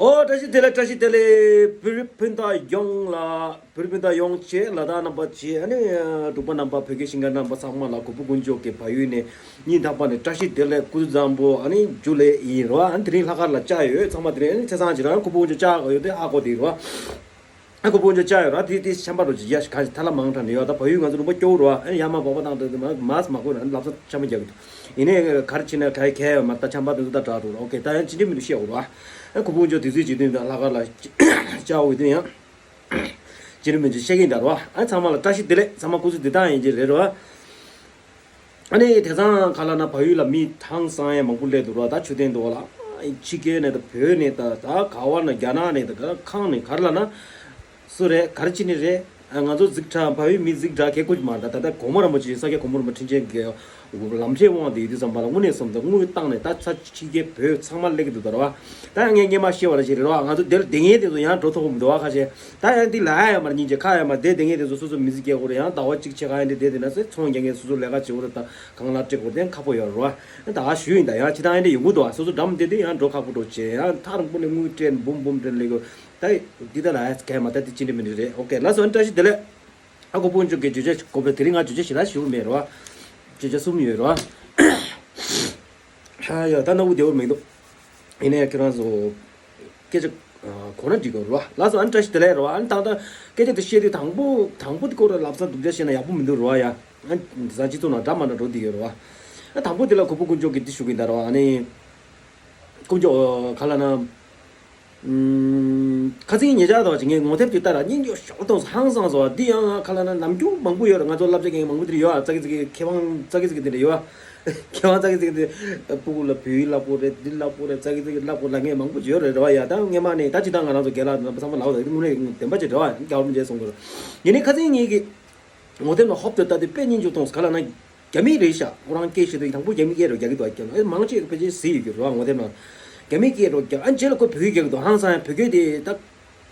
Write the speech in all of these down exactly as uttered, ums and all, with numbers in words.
ཨོ། བཀྲ་ཤིས་བདེ་ལེགས། བཀྲ་ཤིས་བདེ་ལེགས། བོད་རིགས་སྤུན་ཟླ་ཡོངས་ལ། བོད་རིགས་སྤུན་ཟླ་ཡོངས་བཅས། ལ་དྭགས་རྣམ་པ་བཅས། ཨ་ནི་འབྲུག་པ་རྣམ་པ། བོད་ཀྱི་ཤིང་མཁར་རྣམ་པ་ཚང་མ་ལ་གུས་པ་དཀོན་མཆོག་གི་བལ་ཡུལ་ནས་སྙིང་ཐག་པ་ནས་བཀྲ་ཤིས་བདེ་ལེགས། སྐུ་གཟུགས་བཟང་པོ། ཨ་ནི་ཇུ་ལེ་ཡིན་རོ། ཨ་ནི་དེ་རིང་ལྷག་དཀར་ལ་བཅར་ཡོད། ཚང་མ་དེ་རིང་ཨ་ནི་ཚེས་བཟང་ཅིག་ར། གུས་པ་དཀོན་མཆོག་བཅར་ཡོད་དེ་ཧ་གོ་དེ་རོ། ཨ། གུས་པ་དཀོན་མཆོག་བཅར་ཡོད་ར། དེ་དེ་ཆམ་པ་རོ་ཅིག་ཡ་ཞིག་ག་ཞིག་ཐ་ལ་མང་དྲགས་ནས་ཡོད། ད་བལ་ཡུལ་ང་ཚོ་ལུང་པ་སྐྱོ་བོ་རོ། ཨ་ནི་ཡ་མ་བོག་པ་བཏང་དུས་མ་མཱས་མ་གོན་ན་ལབ་ས་ཆམ་པ་རྒྱག་གི་འདུག་ཡིན་ནའི་ག་རེ་བྱས་ན་ག་གལ་ཡོད་མ་རེད། ད་ཆམ་པ་དེ་ཚོ་ད་དྲག་འགྲོ་ར། ཨོ་ཁེ། ད་ཡང་ཅི་འདྲ་མི་འདུག་བཤད་འོ་ར། ཨ། གུས་པ་དཀོན་མཆོག་དུས་ཚོད་བྱེད་དུས་ད་ལྷག་དཀར་ལ་བཅར་འོས་དུས་ཡང་ཅི་འདྲ་མི་འདུག་བཤད་ཀྱིན་ད་རོ། ཨ། ཚང་མ་ལ་བཀྲ་ཤིས་བདེ་ལེགས། ཚང་མ་སྐུ་གཟུགས་བདེ་ཐང་ཡིན་གྱི་རེད་རོ། ཨ་ནི་དེང་སང་ག་ལ་ན་བལ་ཡུལ་ལ་མི་ཧང་སང་ཡ་མང་པོ་སླེབས་འདུག་ར། ད་མཆོད་རྟེན་འདུག་ལ། ཕྱི་རྒྱལ་ནས་ད་བོད་ནས་ད་ད་ག་བ་ན་རྒྱ་ནག་ནས་ད་ག་ཁང་ནས་ག་རེ་ལ་ན། སུ་རེད། ག་རེ་བྱས་ནས་རེད། ཨ། ང་ཚོ་གཟིགས་དྲ་བལ་ཡུལ་མི་གཟིགས་དྲ་གལ་ཁུར་མ་རེད། ད་ད་གོང་མ་རིན་པོ་ཆེ་ས་སྐྱ་གོང་མ་རིན་པོ་ཆེ་མཁྱེན་གྱི་ལམ་འཁྲིད་དབང་དེ་ཡོད་དུས་ཙམ་པ་ལ་དངོས་གནས་སོང་ད་དངུལ་བཏང་ནས་ད་ཚ་ཕྱི་རྒྱལ་བོད་ཚང་མ་སླེབས་ཀྱི་འདུག་ད་ར་བ། ད་ངས་སྔས་མ་བཤད་པ་ལ་ཞིག་རེད་ར་བ། ང་ཚོ་དེར་བསྡད་མཁན་དེ་ཚོ་ཡང་འགྲོ་ཐུབ་ཀྱི་མི་འདུག་བ། ཁ་ཤས་ད་ཡང་འདི་ལ་ཡ་ཡོད་མ་རེད། སྙིང་རྗེ་ཁ་ཡོད་མ་རེད། བསྡད་མཁན་དེ་ཚོ་སོ་སོ་མི་གཟིགས་སྐད་ཁོ་རེད། ཡང་ཟླ་བ་གཅིག་ཕྱེད་ཀ་ཡང་འདི་བསྡད་དེ་ན་ཚེ་ཚོང་རྒྱག་མཁན་སོ་སོ་ལས་ཀ་བྱེད་དགོས་རེད། ད་གང་ལ་སྤྲད་དགོས་དེ་ཁག་པོ་ཡོད་རེད་བ། ད་ཞུ་ཡིན། ད་ཡང་ཅི་ད་ཡང་འདི་ཡོང་གི་འདུག་བ། སོ་སོ་འགྲམ་བསྡད་དེ་ཡང་འགྲོ་ཁག་པོ་འགྲོ་བྱེད། ཡང་ཐག་རིང་པོ་ནས་དངུལ་སྤྲད་འབུམ་འབུམ་སྤྲད་ལས་དགོས། ད་འདི་ད་ལ་ཡ་གལ་མ་ད་དེ་ཅི་འདྲ་མི་འདྲ་རེད། ཨོ་ཁེ། ལགས་སོ། ཨ་ནི་བཀྲ་ཤིས་བདེ་ལེགས། ཨ། གུས་པ་དཀོན་མཆོག་གི་བརྗོད་བྱ་གོ་བས་དེ་རིང་ང་བརྗོད་བྱ་ཞེ་དྲག་ཞུ་གི་མེད་རོ། བརྗོད་བྱ་གསུམ་ཡོད་རོ། ཨ་ཡ། ད་སྣང་བ་བདེ་བོ་མི་འདུག་ཡིན་ནའི་ཁྱེད་རང་ཚོ་སྐད་ཆ་གོ་ན་འགྲིག་གི་རོ། ལགས་སོ། ཨ་ནི་བཀྲ་ཤིས་བདེ་ལེགས་རོ། ཨ་ནི་ད་ལྟ་སྐད་ཆ་དེ་བཤད་དུས་དང་པོ་དང་པོ་དེ་སྐོར་ལ་ལབ་ས་སྡུག་ཅག་བཤད་ན་ཡག་པོ་མི་འདུག་རོ་ཡ། ཨ་ནི་ད་སྤྱི་ཚོགས་ནང་འདྲ་མ་འདྲ་འགྲོ་བསྡད་ཡོད་རོ། ཨ། དང་པོ་དེ་ལ་གུས་པ་དཀོན་མཆོག་གི་འདི་ཞུ་གི་ཡིན་ད་རོ། ཨ་ནི་དཀོན་མཆོག་ག་ལ་ན། ཁ་སང་ཉེ་ཆར་དང་བཅས་ངས་ངོ་དེབ་དེ་ལྟ་ར་སྙིང་རྗེ་ཞོག་དང་ཧང་སངས་སོང་བ། འདི་ཡང་ང་ཁ་ལ་ན་ནམ་རྒྱུན་མང་པོ་ཡོད་ར། ང་ཚོ་བསླབ་བྱ་མཁན་མང་པོ་དེ་འདྲ་ཡོད་ཨ། ཙག་གི་ཙིག་གི་མཁས་དབང་ཙག་གི་ཙིག་གི་དེ་འདྲ་ཡོད་ཨ། མཁས་དབང་ཙག་གི་ཙིག་གི་དེ་སྤུ་གུ་ལ་བོད་ཡིག་བསླབ་དགོས་རེད། འདི་བསླབ་དགོས་རེད། ཙག་གི་ཙིག་གི་བསླབ་དགོས་ལབ་མཁན་མང་པོ་ཡོད་རེད་ར་བ་ཡ། ད་སྔས་མ་ནས་ད་ཅི་ད་ང་རང་ཚོ་རྒན་ལགས་རྣམ་པ་ཚང་མ་ལབ་ད་དངོས་གནས་བདེན་པ་ཅིག་རེད་བ། རྒྱལ་བ་རིན་པོ་ཆེ་གསུང་དགོས་ར། ཡིན་ནའི་ཁ་སང་ངེད་ཀྱི་ངོ་དེབ་ནང་ཧོབ་ཏེ་ལྟ་དུས་དཔེ་སྙིང་རྗེ་མཐོང་སོང་། ག་ལ་ན། རྒྱ་མི་རེད་ཤག་ཁོ་རང་སྐད་བཤད་དུས་དང་པོ་རྒྱ་མི་སྐད་རོ་རྒྱག་གི་འདུག་ཨ། རྒྱ་ལ་ཨེ་མང་ཆེ་ཕལ་ཆེར་གཟིགས་ཡོད་ཀྱི་རོ་ངོ་དེབ་ནང་། རྒྱ་མི་སྐད་རོ་རྒྱག་ཨ། རྗེས་ལ་ཁོ་བོད་ཡིག་རྒྱག་གི་འདུག་ཧང་སང་ཡང་བོད་སྐད་དེ་ད་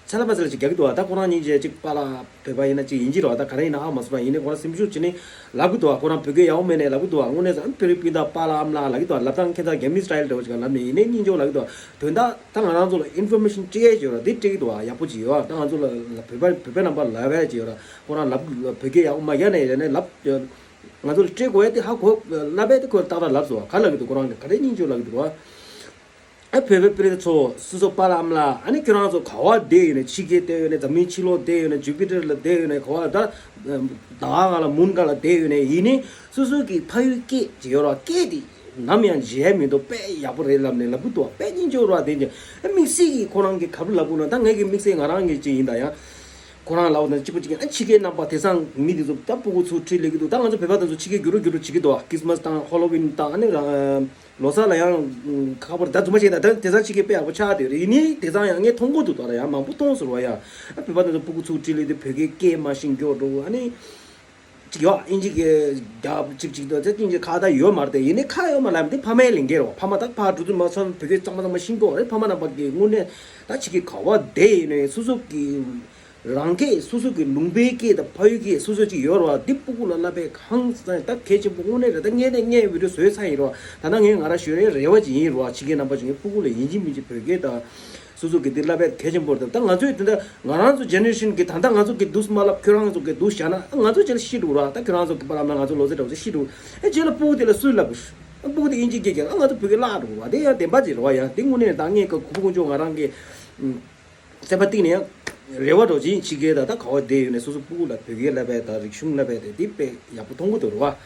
ཚ་ལ་པ་ཚ་ལ་ཅིག་རྒྱག་གི་འདུག་ཨ། ད་ཁོ་རང་སྙིང་རྗེ་ཅིག་པཱ་ལགས་བོད་པ་ཡིན་ན་ཅིག་ཡིན་གྱི་རོ། ད་ག་རེ་ཡིན་ན་ཧ་མ་སོང་ར། ཡིན་ནའི་ཁོ་རང་སེམས་ཤུགས་བྱས་ནས་ལབ་གི་འདུག་ཨ། ཁོ་རང་བོད་སྐད་ཡག་པོ་མེད་ནའི་ལབ་གི་འདུག་ཨ། དངོས་གནས་སུ་ཨ་བོད་རིགས་སྤུན་ཟླ་པཱ་ལགས་ཨ་མ་ལགས་ལབ་གི་འདུག་ཨ། ལབ་སྟངས་ཁྱད་མཚར་རྒྱ་མི་སི་ཊའིལ་འདྲ་བོ་ཅིག་ལབ་ནས་ཡིན་ནའི་སྙིང་རྗེ་པོ་ལབ་གི་འདུག་ཨ། དོན་དག་ད་ང་རང་ཚོ་ལ་ཨིན་ཕོར་མེ་ཤན་སྤྲད་ཡས་ཅིག་ཡོད་ར། འདི་སྤྲད་གི་འདུག་ཨ། ཡག་པོ་ཅིག་ཡོད་ཨ། ད་ང་ཚོ་ལ་ལ་བོད་པ་བོད་པའི་རྣམ་པ་ལབ་ཡས་ཅིག་ཡོད་ར། ཁོ་རང་ལབ་བོད་སྐད་ཡག་པོ་མ་རྒྱག་ནའི་ཡིན་ནའི་ལབ། ང་ཚོ་ལ་སྤྲད་དགོས་ཡ་དེ་ཧ་གོ་ལབ་པས་དེ་ཁོས་ཏག་ཏག་ལབ་སོང་བ། ག་ལབ་ཀྱི་འདུག་ཁོ་རང་གིས་ག་རེ་སྙིང་རྗེ་ལབ་ཀྱི་འདུག་བ། ཨ་བོད་པའི་སྤུན་ཟླ་ཚོ་སོ་སོ་པཱ་ལགས་ཨ་མ་ལགས་ཨ་ནི་ཁྱོད་རང་ཚོ་ག་བ་བསྡད་ཡོད་ནས་ཕྱི་རྒྱལ་བསྡད་ཡོད་ནས་འཛམ་གླིང་ཕྱི་ལོགས་བསྡད་ཡོད་ནས་ཇུ་པི་ཊར་ལ་བསྡད་ཡོད་ནས་ག་བ་ད་ཟླ་བ་ག་ལ་མུན་ག་ལ་བསྡད་ཡོད་ནས་ཡིན་ནའི་སོ་སོ་གི་ཕ་ཡུལ་སྐད་ཅིག་ཡོད་ར། སྐད་དེ་ནམ་ཡང་བརྗེད་ཡ་མི་འདུག་དཔེ་ཡག་པོ་རེད་ལབ་ནས་ལབ་གི་འདུག་དཔེ་སྙིང་རྗེ་པོ་རེད་བ། དེ་ནས་ཨ་དམིགས་བསལ་གྱིས་ཁོ་རང་གིས་ག་རེ་ལབ་དགོས་ན་ད་ངས་ཀྱི་དམིགས་བསལ་ང་རང་གི་ཅིག་ཡིན་ད་ཡང་། ཁོ་རང་ལབ་ན་གཅིག་པ་གཅིག་ཡིན། ཨ་ཕྱི་རྒྱལ་རྣམ་པ་དེང་སང་མི་དེ་ཚོ་ད་སྤུ་གུ་ཚུར་ཁྲིད་སླེབས་ཀྱི་འདུག་ད་ང་ཚོ་བོད་པ་དེ་ཚོ་ཕྱི་རྒྱལ་རྒྱུག་རོགས་རྒྱུག་རོགས་བྱེད་ཀྱི་འདུག་ཁྲི་སི་མ་སི་དང་ཧོ་ལོ་ཝིན་དང་ཨ་ནི་རང་ལོ་གསར་ལ་ཡང་ཁག་པོ་རེད། ད་རྫུན་མ་བཤད་ན་ད་དེང་སང་ཕྱི་རྒྱལ་དཔེ་ཡག་པོ་ཆགས་བསྡད་ཡོད་རེད། ཡིན་ནའི་དེང་སང་ཡང་ངས་མཐོང་གི་འདུག་ད་ལ་ཡང་མང་པོ་མཐོང་ཟེར་བ་ཡ། ཨ་བོད་པ་དེ་ཚོ་སྤུ་གུ་ཚུར་ཁྲིད་སླེབས་དུས་བོད་སྐད་སྐད་མ་ཤེས་མགྱོགས་འགྲོ། ཨ་ནི་ཅིག་ཡོད་ཨིན་ཇི་གི་རྒྱབ་ཅིག་ཅིག་ཏུ་དེ་ཅིག་ཅིག་ཁ་བརྡ་ཡོད་མ་རེད་དེ། ཡིན་ནའི་ཁ་ཡོད་མ་ལབ་དེ་ཕ་མའི་ལས་འགན་རེད་བ། ཕ་མ་ད་ཕར་འགྲོ་དུས་མ་ཚོར་བོད་སྐད་གཙང་མ་གཙང་མ་ཤེས་དགོས་རེད། ཕ་མ་རྣམ་པ་གི་དངོས་གནས་ད་ཕྱི་རྒྱལ་ག་བ་བསྡད་ཡིན་ནའི་སོ་སོ་གི་རང་སྐད་སོ་སོ་གི་ལུང་པའི་སྐད་དང་ཕ་ཡུལ་སྐད་སོ་སོ་ཅིག་ཡོད་རེད་བ། འདི་སྤུ་གུ་ལ་བསླབ་པའི་ཧང་སང་ད་གལ་ཆེན་པོ་དངོས་གནས་རེད། ད་ངས་ནས་ངས་བི་ཌིའོ་བཟོས་ཚར་ཡིན་རེད་བ། ད་ལྟ་ངས་ང་རང་ཞུ་རེ་རེ་བ་ཅིག་ཡིན་རེད་བ། ཕྱི་རྒྱལ་རྣམ་པ་ཅིག་ངས་སྤུ་གུ་ལ་ཡིན་གཅིག་མིན་གཅིག་བོད་སྐད་དང་། སོ་སོ་གི་འདི་བསླབ་པའི་གལ་ཆེན་པོ་རེད། ད་ང་ཚོའི་དེ་འདྲ་ང་རང་ཚོ་ཇེ་ནེ་རེ་ཤན་གི་ད་ལྟ་ང་ཚོ་གི་འདུག་མ་ལབ་ཁྱོད་རང་ཚོ་གི་འདུག་བཞག་ན་ང་ཚོ་རྗེས་ལ་ཤི་འགྲོ་ར། ད་ཁྱོད་རང་ཚོ་གི་པ་ལབ་ན་ང་ཚོ་ལོ་ཚད་འདྲ་བོ་ཞིག་ཤི་འགྲོ། ཨེ་རྗེས་ལ་སྤུ་གུ་དེ་ལ་སུས་ལབ་དགོས། སྤུ་གུ་དེ་དབྱིན་ཇི་སྐད་རྒྱག་ང་ཚོ་བོད་སྐད་བརླག་འགྲོ་བ་དེ་ཡང་བདེན་པ་ཅིག་རེད་བ། ཡ་དེ་དངོས་གནས་ད་ངས་གི་གུས་པ་དཀོན་མཆོག་ང་རང་གི་སེམས་པ་གཏིང་ནས་ཡང་རེ་བ་འདྲ་བོ་ཅིག་ཡིན། ཕྱི་རྒྱལ་ད་ད་ག་བ་བསྡད་ཡོད་ནས་སོ་སོ་སྤུ་གུ་ལ་བོད་སྐད་བསླབ་པའི་ད་རིག་གཞུང་བསླབ་པའི་དེ་དེ་དཔེ་ཡག་པོ་མཐོང་གི་འདུག་རེད་བ།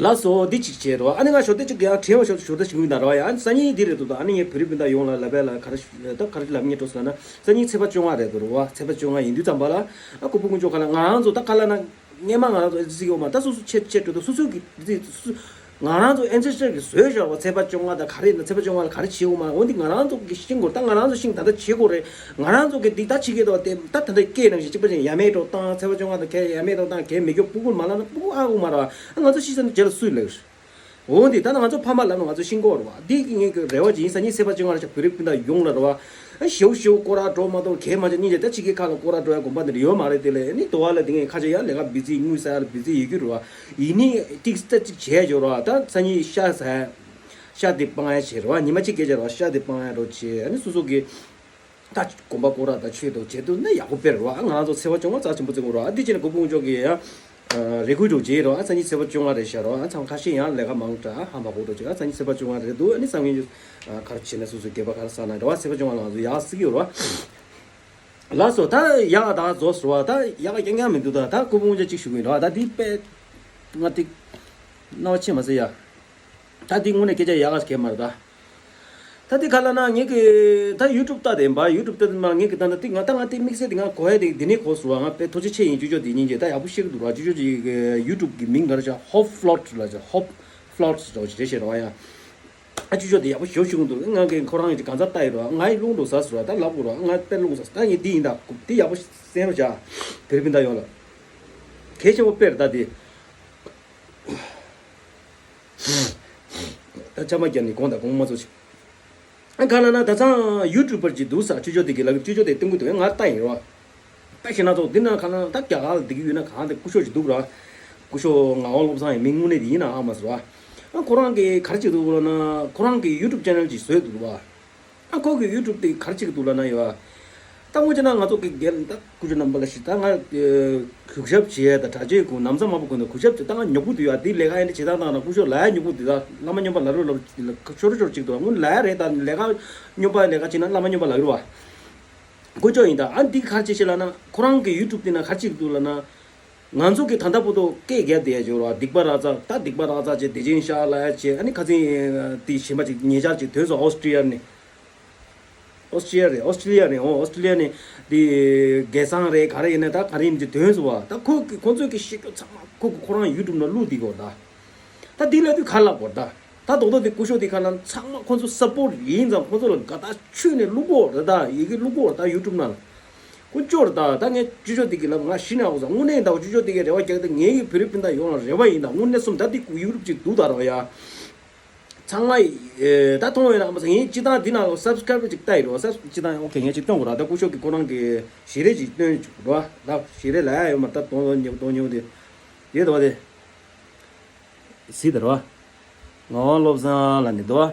ལགས་སོ། འདི་གཅིག་བྱས་རོ། ཨ་ནི་ང་ཞོར་དེ་གཅིག་ཡང་དྲན་བ་ཞོར་ཞོར་དེ་ཞིག་ཡིན་ད་རོ། ཡ་ཨ་ནི་སང་ཉིན་འདི་རེད་འདུག་ད་ཨ་ནི་ངས་བོད་རིགས་སྤུན་ཟླ་ཡོངས་ལ་ལབ་པ་ལ་ག་རེ་ད་ག་རེ་ལབ་ངེས་འགྲོ་ཟེར་ན། སང་ཉིན་ཚེས་པ་བཅོ་ལྔ་རེད་འདུག་རོ་བ། ཚེས་པ་བཅོ་ལྔ་ཡིན་དུས་ཙམ་པ་ལ་ཨ་གུས་པ་དཀོན་མཆོག་ག་ལ་ང་རང་ཚོ་ད་ག་ལ་ན་སྔས་མ་ང་རང་ཚོ་ཨེ་ཙི་ཡོད་མ་ད་སོ་སོ་ཆེད་ཆེད་འགྲོ་ད་སོ་སོ་གི་ཨེ་ཙི་སོ་སོ་ང་རང་ཚོ་ཨེན་སེ་སི་ཊར་གི་བཟོས་བཞག་པ་ཚེས་པ་བཅོ་ལྔ་ད་ག་རེ་ན་ཚེས་པ་བཅོ་ལྔ་ལ་ག་རེ་བྱེད་འོ་མ་འོ་འདི་ང་རང་ཚོ་གི་ཤེས་དགོས་ད་ང་རང་ཚོ་ཤིང་ད་ད་བྱེད་དགོས་རེད། ང་རང་ཚོ་གི་འདི་ད་ཕྱི་རྒྱལ་དུ་བ་དེ་ད་ད་ད་སྐད་ནང་བཞིན་གཅིག་པ་ཅན་ཡ་མེད་འགྲོ་བཏང་ཚེས་པ་བཅོ་ལྔ་ད་གས་ཡ་མེད་འགྲོ་བཏང་གས་མི་རྒྱུ་སྤུ་གུ་མ་ལ་ན་སྤུ་གུ་ཨ་འོ་མ་ར་བ། ང་ཚོ་ཤི་ས་ནི་རྗེས་ལ་སུས་ལེགས། འོ་འདི་ད་ང་ཚོ་ཕ་མ་ལབ་ན་ང་ཚོ་ཤིང་ཀོ་རེད་བ། འདི་གི་ངེད་ཀྱི་རེ་བ་ཅིག་ཡིན། སང་ཉིན་ཚེས་པ་བཅོ་ལྔ་རེ་ཆ་བོད་རིགས་སྤུན་ཟླ་ཡོངས་ལ་རེད་བ། ཨ་ཞེའུ་ཞེའུ་སྐོར་ར་འགྲོ་མ་གཏོགས་གས་མ་ཆ་སྙིང་རྗེ་ད་ཕྱི་རྒྱལ་ཁག་ལ་སྐོར་ར་འགྲོ་ཡ་གོམ་པ་འདི་འདྲ་ཡོད་མ་རེད། དེ་ལས་ནི་དོ་བ་ལ་འདི་ངས་ཁ་ཆེ་ཡ་ལས་ཀ་བི་ཛི་དངུལ་ས་ཡ་ལ་བི་ཛི་ཡོད་རྒྱུ་རེད་བ། ཡིན་ནི་ཏིག་ཙ་ཅིག་བྱས་འཇོག་རེད་བ། ད་སང་ཉིན་ཤ་ཟ་ཡ། ཤ་དེ་སྤང་ཡ་བྱེད་རོགས། ཉི་མ་གཅིག་སྐད་ཆ་རོགས། ཤ་དེ་སྤང་ཡ་རོགས་བྱེད། ཨ་ནི་སོ་སོ་གི་ད་གོམ་པ་སྐོར་ར་ད་ཆོས་དོ་བྱེད་དུ་ན་ཡག་པོ་དཔེ་རོགས། ང་ཚོ་འཚེ་བ་སྐྱོང་བ་རྩ་ཆེན་པོ་བརྩི་དགོས་རོགས། ཨ་འདི་བྱས་ན་གོ་བུ་ཀུན་སྤྱོད་ཀྱི་ཡ། རེ་སྐུལ་འགྲོ་བྱེད་རོགས། ཨ་སང་ཉིན་ཚེས་པ་བཅོ་ལྔ་རེད་ཤག་རོགས། ཨ་ཚང་ཁ་ཤས་ཡང་ལས་ཀ་མང་དྲགས་ཧ་མ་གོ་འགྲོ་བྱེད། ཨ་སང་ཉིན་ཚེས་པ་བཅོ་ལྔ་རེད་འདུག་ཨ་ནི་སང་ཉིན་ག་རེ་བྱེད་ན་སོ་སོ་སྒེར་པ་ག་རེ་ཟ་ན་རེད་བ། ཚེས་པ་བཅོ་ལྔ་ལ་ང་ཚོ་ཡག་སྲིད་ཀྱི་ཡོད་རོགས། ལགས་སོ། ད་ཡག་ད་རྫོགས་སོང་བ། ད་ཡག་རྐྱང་རྐྱང་མི་འདུག་ད་ད་སྐུ་ཕུང་ཅག་གཅིག་ཞུ་གི་ཡིན་རོགས། ད་འདི་དཔེ་ང་ཏིག་རྣ་བ་ཆེ་མ་ཟེར་ཡ། ད་འདི་དངོས་གནས་སྐད་ཆ་ཡག་ག་གལ་མ་རེད་ད། ད་འདི་ག་ལ་ན་ངེད་ཀྱི་ད་ཡུ་ཊུབ་ལྟ་དེ་ཡིན་པ། ཡུ་ཊུབ་ལྟ་དེ་མ་ངེད་ཀྱི་ད་ད་ཏིག་ང་ད་ང་ཏིག་དམིགས་བསལ་དེ་ང་གོ་ཡ་དེ་འདི་ནས་གོ་སོང་བ། ང་དཔེ་ཐུགས་རྗེ་ཆེ་ཡིན། ཅོ་ཅོ་དེ་སྙིང་རྗེ་ད་ཡག་པོ་བཤད་ཀྱི་འདུག་ར། ཅོ་ཅོ་ཅིག་ཡུ་ཊུབ་གི་མིང་ག་རེ་བྱ། ཧོབ་ཕློ་ཊི་ལ་བྱ། ཧོབ་ཕློ་ཊི་འདྲ་བོ་ཅིག་རེད་ཤག་ར་བ་ཡ། ཨ་ཅོ་ཅོ་དེ་ཡག་པོ་ཞེ་པོ་ཞིག་འདུག་ང་གི་ཁོ་རང་གི་གང་ཚ་ལྟ་ཡི་རོ། ང་ཡི་རླུང་འགྲོ་ཟ་སོ་ར། ད་ལབ་དགོས་རོ། ང་དཔེ་རླུང་ཟ་སོ། ད་ངས་འདི་ཡིན་ད། འདི་ཡག་པོ་གསན་རོགས་བྱ། བེ་རི་པིན་ད་ཡོང་ལ་གལ་ཆེན་པོ་དཔེར་ད་དེ། ད་ཆ་མ་རྒྱབ་ནས་གོང་དང་གོང་མ་ཚོ་ཆེ། ཨ་ག་ལ་ན་ད་ཚང་ཡུ་ཊུབ་པར་ཅིག་འདུག་ས། ཅོ་ཅོ་དེ་གི་ལ་གི་ཅོ་ཅོ་དེ་སྟོན་གི་འདུག་ང་ལྟ་ཡིན་རོ། ད་ཤི་ན་ཚོགས་འདི་ན་ག་ལ་ན་ད་རྒྱ་གར་ལ་འདི་གི་ཡོད་ན་གང་དེ་སྐུ་ཞབས་ཅིག་འདུག་ར། སྐུ་ཞབས་ངག་དབང་བློ་བཟང་ཡི་མིང་དངོས་གནས་དེ་ཡིན་ན་ཧ་མ་སོང་ར། ཨ་ཁོ་རང་གི་ག་རེ་བྱེད་འདུག་ལ་ན་ཁོ་རང་གི་ཡུ་ཊུབ་ཅེ་ནལ་ཅིག་བཟོས་འདུག་བ། ཨ་ཁོ་གི་ཡུ་ཊུབ་དེ་ག་རེ་བྱེད་ཀྱི་འདུག་ལ་ན་ཡོད། ད་དངོས་བྱས་ན་ང་ཚོ་གི་རྒན་ད་སྐུ་ཞབས་རྣམ་པ་ལ་ཞིག་ད་ང་གུས་ཞབས་བྱེད་ད་གྲྭ་ཆས་གུན་ན་བཟའ་དམར་པོ་གུན་ད་གུས་ཞབས་བྱེད་ད་ང་ཉོབ་པོ་འདུག་ཡ། དེ་ལས་ཀ་ཡིན་ད་བྱེད་སྟངས་དང་ན་སྐུ་ཞབས་ལ་ཡ་ཉོབ་པོ་འདུག་ད་བླ་མ་སྨྱོན་པ་ལ་རུ་ལ་ཤོར་ཤོར་ཅིག་འདུག་སྔོན་ལ་ཡ་རེད། ད་ལས་ཀ་སྨྱོན་པ་ལས་ཀ་བྱེད་ན་བླ་མ་སྨྱོན་པ་ལ་རུ་བ། དཀོན་མཆོག་ཡིན་ད། ཨ་འདི་ག་རེ་བྱེད་ཤེས་ལ་ན་ཁོ་རང་གི་ཡུ་ཊུབ་དེ་ན་ག་རེ་བྱེད་ཀྱི་འདུག་ལ་ན། ང་ཚོ་གི་ད་ལྟ་བར་དུ་སྐད་རྒྱག་བསྡད་ཡ་ཅིག་ཡོད་རེད་བ། སྡིག་པ་ར་ཙ་ད་སྡིག་པ་ར་ཙ་བྱས་བདེ་ཆེན་ཤག་ལབ་ཡ་བྱས། ཨ་ནི་ཁ་སང་དེ་གཞན་པ་ཅིག་ཉེ་ཆར་ཅིག་ཐོན་སོང་། ཨོ་སི་ཊི་ཡ་ནས། ཨོ་སི་ཊི་ཡ་རེད། ཨོ་སི་ཊི་ཡ་ནས། ཨོ་ཨོ་སི་ཊི་ཡ་ནས་དེ་རྒྱལ་བཟང་རེད་ག་རེ་ཡིན་ན་ད་ག་རེ་ཡིན་ཅིག་ཐོན་སོང་བ། ད་ཁོ་གི་ཁོ་ཚོས་གི་བཤད་རྒྱུ་ཚང་མ་ཁོ་གི་ཁོ་རང་ཡུ་ཊུབ་ནང་བླུགས་བསྡད་ཀྱི་ཡོད་རེད་ད། ད་འདི་ལབ་དུས་ག་རེ་ལབ་དགོས་རེད་ད། ད་རྡོག་རྡོག་དེ་སྐུ་ཞབས་དེ་ག་ལ་ཚང་མ་ཁོ་ཚོ་སཔོར་ཊི་ཡིན་ཙང་ཁོ་ཚོ་ལ་དགའ་ཐག་ཆོད་ནས་བླུག་གོ་རེད་ད། ཡི་གེ་བླུག་གོ་རེད་ད་ཡུ་ཊུབ་ནང་ལ། ཁོ་ཅོ་རེད་ད། ད་ངས་ཅོ་ཅོ་དེ་གི་ལབ་ང་ཤི་ནས་ཨོ་ཟ་དངོས་གནས་ད་ཅོ་ཅོ་དེ་གི་རེ་བ་རྒྱག་ད། ངའི་བོད་རིགས་སྤུན་ཟླ་ཡོངས་ལ་རེ་བ་ཡིན་ད། དངོས་གནས་སོམ་ད་དེ་ཡུ་ཊུབ་ཅིག་འདུག་ད་རོ་ཡ། ཚང་མ་ཡི་ད་མཐོང་ཡོད་ན་ཨ་མ་ཟ་ངས་སྤྱི་བཏང་འདི་ནང་ལ་སབ་སི་ཀ་རེབ་ཅིག་ལྟ་ཡི་རོ། སབ་སྤྱི་བཏང་ཨོ་ཁེ་ངས་ཅིག་སྟོན་གོ་ར། ད་སྐུ་ཞབས་ཀྱི་ཁོ་རང་གི་ཞལ་རས་ཅིག་སྟོན་བཅུག་རོ། ད་ཞལ་རས་ལ་ཡ་ཡོད་མ་རེད་ད། གཏོང་གཏོང་ཉེ་གཏོང་ཉེ་དེ་དེ་ད་བ་དེ། སྲིད་དར་བ། ངག་དབང་བློ་བཟང་ལ་ནི་དོ།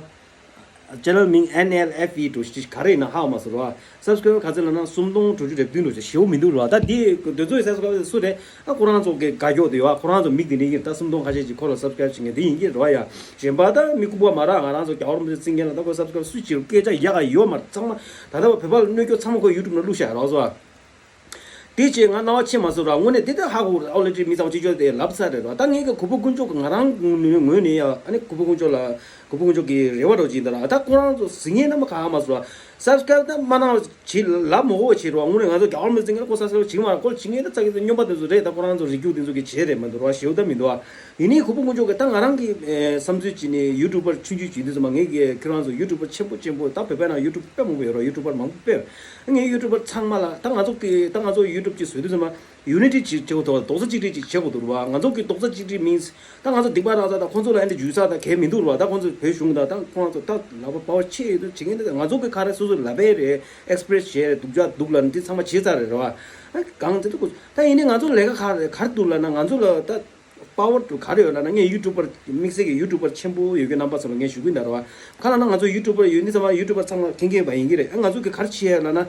ཅེ་ནལ་མིང་ཨེན་ཨེལ་ཨེཕ་ཨི་འགྲོ་ཞིག་ག་རེ་ཡིན་ན་ཧ་མ་སོང་ར། སབ་སི་ཀ་རེབ་ག་ཚོད་ལབ་ན་སུམ་སྟོང་དྲུག་ཅུ་རེ་བདུན་འགྲོ་ཞིག་ཞེ་པོ་མི་འདུག་ར། ད་དེ་འདི་ཚོའི་སབ་སི་ཀ་རེབ་སུ་རེད། ཨ་ཁོ་རང་ཚོ་གི་དགའ་སྐྱོ་དེ་ཡོད། ཨ་ཁོ་རང་ཚོ་མིག་དེ་འདྲ་ཡིན། ད་སུམ་སྟོང་ཁ་ཤས་ཅིག་ཁོ་ལ་སབ་སི་ཀ་རེབ་བྱེད་མཁན་དེ་ཡིན་གྱི་རེད་བ་ཡ། གཞན་པ་ད་མི་ཁུག་པ་མ་རག་ང་རང་ཚོ་རྒྱ་བོར་མི་ཚོ་བརྩི་མཁན་ལ་ད་ཁོ་སབ་སི་ཀ་རེབ་སུ་ཅིག་སྐད་ཆ་ཡག་ག་ཡོད་མ་རེད། ཚང་མ་ད་ལྟ་བ་བོད་པ་ལ་གནོད་སྐྱོན་ཚང་མ་ཁོ་ཡུ་ཊུབ་ནང་བླུགས་བཞག་རོགས་སོ། དེ་བྱས་ང་རྣ་བ་ཆེ་མ་སོང་ར། དངོས་གནས་དེ་ལྟར་ཧ་གོ་ར། ཨོ་ལེ་ཏྲི་མི་ཚང་ཅི་ཅོ་དེ་ལབ་ས་རེད་ར། ད་ངས་ཀྱི་གུས་པ་དཀོན་མཆོག་གི་ང་རང་ངོས་ནས་ཡ། ཨ་ནི་གུས་པ་དཀོན་མཆོག་ལ་གུས་པ་དཀོན་མཆོག་གི་རེ་བ་རོགས་ཅིག་ཡིན་ད་ར། ད་ཁོ་རང་ཚོ་ཟིང་ངེ་ན་མ་ག་མ་སོང་ར། སབ་སི་ཀ་རེབ་ད་མ་གནང་བ་བྱེད་ལབ་མ་གོ་བ་བྱེད་རོགས། དངོས་གནས་ང་ཚོ་རྒྱ་བོར་མི་ཚིག་ངེ་ན་ཁོ་སབ་སི་ཀ་རེབ་བྱེད་མ་ར། ཁོ་བྱེད་ངེ་ད་ཙག་གི་སྨྱོན་པ་དེ་ཚོ་རེད། ད་ཁོ་རང་ཚོ་རིགས་རྒྱུད་དེ་ཚོ་གི་བྱེད་རེད་མ་འདུག་ར། ཞེ་པོ་ད་མི་འདུག་ཨ། ཡིན་ནའི་གུས་པ་དཀོན་མཆོག་གི་ད་ང་རང་གི་བསམ་ཚུལ་བྱས་ནས་ཡུ་ཊུབ་པར་ཆུང་ཆུང་བྱེད་དུས་ཙམ་པ་ངས་ཀྱི་ཁྱེད་རང་ཚོ་ཡུ་ཊུབ་པར་ཆེན་པོ་ཆེན་པོ་ད་བོད་པའི་ནང་ཡུ་ཊུབ་དཔེ་མང་པོ་ཡོད་ར། ཡུ་ཊུབ་པར་མང་པོ་དཔེ། ངས་ཡུ་ཊུབ་པར་ཚང་མ་ལ་ད་ང་ཚོ་གི་ད་ང་ཚོ་ཡུ་ཊུབ་ཅིག་བཟོས་དུས་ཙམ་པ་ཡུ་ནི་ཊི་ཅིག་བྱེད་དགོས་འདུག་རྡོག་རྩ་གཅིག་སྒྲིལ་ཅིག་བྱེད་དགོས་འདུག་ར། ང་ཚོ་གི་རྡོག་རྩ་གཅིག་སྒྲིལ་མིན་ད་ང་ཚོ་སྡིག་པ་ར་ཙ་ད་ཁོང་ཚོ་ལ་ཨེ་འདྲ་འཇུས་ས་ད་གལ་མི་འདུག་ར། ད་ཁོང་ཚོ་བོད་གཞུང་ད་ད་ཁོང་ཚོ་ད་ལག་པ་པ་བ་ཆེ་ཡོད་དུ་བྱེད་མཁན་ད་ང་ཚོ་གི་ག་རེ་སོ་སོ་ལབ་པའི་རེད། ཨེག་སི་པི་རེ་སི་བྱས་རེད། སྡུག་ཅག་སྡུག་ལ་འདི་ཚང་མ་བྱེད་ཚར་རེད་ར། གང་དེ་ད་ཡིན་ནའི་ང་ཚོ་ལས་ཀ་ག་རེ་ག་རེ་འདུག་ལབ་ན་ང་ཚོ་ལ་ད། པ་ཝར་དུ་ག་རེ་ཡོད་ལབ་ན། ངས་ཡུ་ཊུབ་པར་དམིགས་བསལ་གྱི་ཡུ་ཊུབ་པར་ཆེན་པོ་ཡོད་མཁན་རྣམ་པ་ཚོ་ལ་ངས་ཞུ་གི་ཡིན་ད་ར་བ། ག་ལབ་ན་ང་ཚོ་ཡུ་ཊུབ་པར་ཡོད་ནི་ཚང་མ་ཡུ་ཊུབ་པར་ཚང་མ་མཁྱེན་མཁན་པ་ཡིན་གྱི་རེད། ཨ་ང་ཚོ་གི་ག་རེ་བྱེད་ཡ་ལབ་ན།